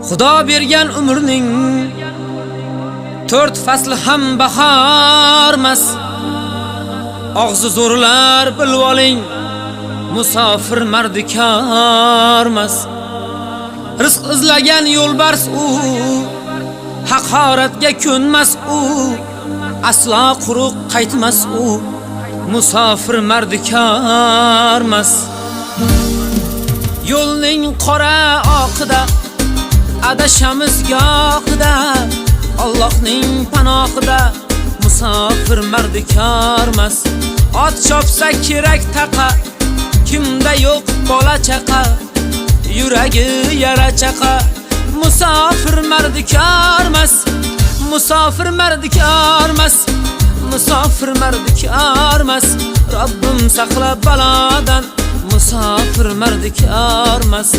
Xudo bergan umrning 4 fasli ham bahormas. Og'zi zo'rlar bilib oling, musofir mardikormas. Rizq izlagan yo'lbars u, haqoratga ko'nmas u, aslo quruq qaytmas u, musofir mardikormas. Yo'lning qora oqida adashamiz gohida, Allohning panohida musofir mardikormas. Ot chopsa kerak taqa, kimda yo'q bola chaqa, yuragi yara chaqa, musofir mardikormas. Musofir mardikormas, musofir mardikormas. Robbim saqla balodan, musofir mardikormas.